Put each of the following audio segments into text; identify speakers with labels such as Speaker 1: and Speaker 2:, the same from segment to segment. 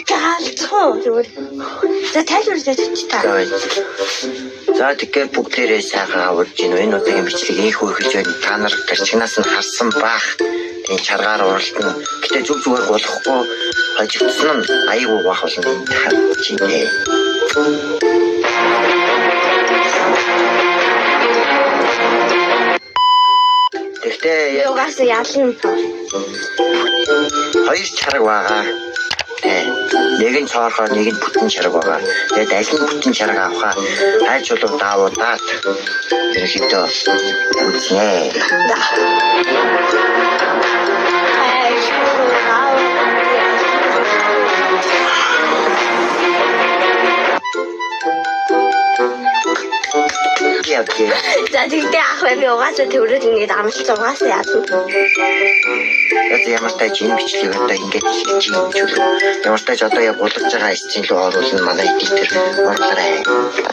Speaker 1: Галзуу зүгээр. За тайлбарлаж өгч та.
Speaker 2: За тэгэхээр бүгдээрээ сайхан аварж гинэ. Энэ удаагийн бичлэг ийхүү эхэлж байна. Та нар гарчигнаас нь харсан баах. Тийм чаргаар уралтна. Гэтэ зүг зүгээр гулахгүй хожигдсон нь аяг угаах болно. Харж гинэ. Тэгтээ
Speaker 1: Би угаасаа ялна.
Speaker 2: хоёр чарга байгаа. Тэ. Нэг нь цоорхоо, нэг нь бүтэн чарга байгаа. Тэгээд аль нь бүтэн чарга авахаа хайж чулуу даавуудаад ерөнхийдөө үзнэ.
Speaker 1: За. Хайж чулуу
Speaker 2: Яа гэх.
Speaker 1: За тэгтээ ах бай би угаасаа төрөл ингээд амлалт угаасаа ялна.
Speaker 2: Одоо ямар тач энэ бичлэгийг одоо ингээд хийж юм чөлөө. Ямар тач одоо яг гулгаж байгаа эцсийн лөө оруулна манай эдитер оруулаарай.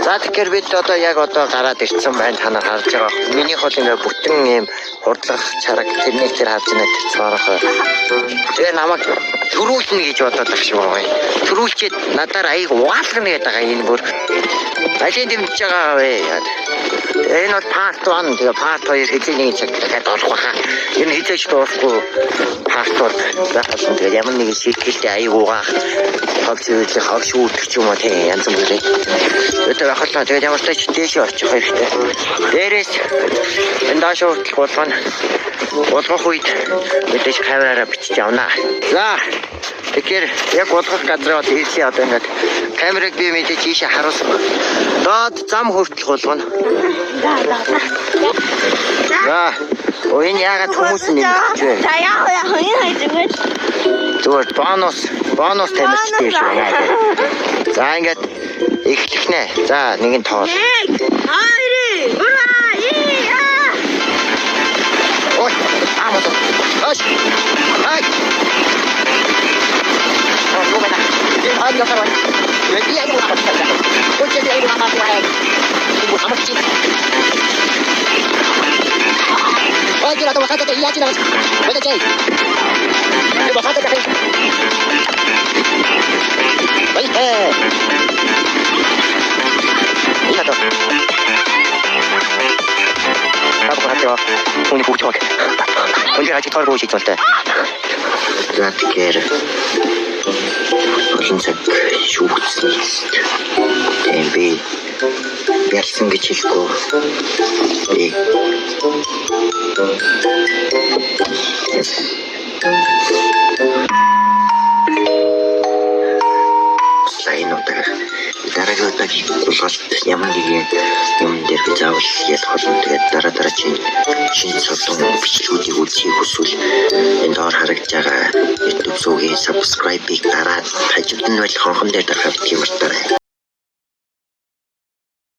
Speaker 2: За тэгэхээр бид одоо яг одоо гараад ирсэн байна, та нар харж байгаа. Минийх бол ингээд бүтэн ийм хурдлах чарга тэрнийг тэр харж байна тэр цоорхоо. Тэгээ намайг төрүүлнэ гэж бодоод байх шиг байгаа юм. Төрүүлчихэд надаар аяг угаалгана гэдэг байгаа энэ бүр. Алийг дэмжиж байгаа вэ? Энэ бол part 1, тэгээ part 2 хэзээ нэгэн цаг дахиад орох байхаа. Энэ хэзээ ч дуусахгүй part бол байх болно. Тэгээд ямар нэгэн шийтгэлтэй аяг угаах, хог зүйлээ хог шүүрдэх ч юм уу тийм янз бүрээ. Одоо байх болоо. Тэгээд ямар ч тач дээшээ очих хэрэгтэй. Дээрээс энэ доош хүртэл гулгана. Гулгах үед мэдээж камераараа бичиж явна. За тэгэхээр яг гулгах газраа бол ирсэн, одоо ингээд камерыг би мэдээж ийшээ харуулсан байна. Доод зам хүртэл гулгана.
Speaker 1: За за.
Speaker 2: За. Оо энэ яагаад хүмүүс нэмэгдэж вэ?
Speaker 1: За яах вэ? Энэ хоёр зүгээр.
Speaker 2: Зүгээр бонус тамирчтай шүү яа. За ингээд эхлэх нэ. За нэг нь тоол.
Speaker 1: 1 2 3 4
Speaker 2: Ой, аамаа. Ой. Ай. Оо, юу байна? Ай, яа гараа. Би яг юу авах вэ? Ой, чи яг юу авах вэ? Юу хамаач чи. Ой, чи надад хатаа яа чи надад. Бэдэ чи. Би бахата кафе. Ой, хэ. Инато. Та бүхэн хатаа. Үүний бүгд баг. Өндөр хажиг тоор бууж хийлтэй. За тэгэхээр олон цаг шүүгдсэн. Тийм би ялсан гэж хэлэхгүй. Би энэ удаа дараагийн удаагийн гулгалт ямар нэгэн юм дээр би заавал ялах болно. Тэгээд дараа дараагийн шинэ содон бичлэгүүдийг үзэхийг хүсвэл энэ доор харагдж байгаа YouTube сувгийн subscribe-ыг дараад хажууд нь бол хонхон дээр дарахаа битгий мартаарай.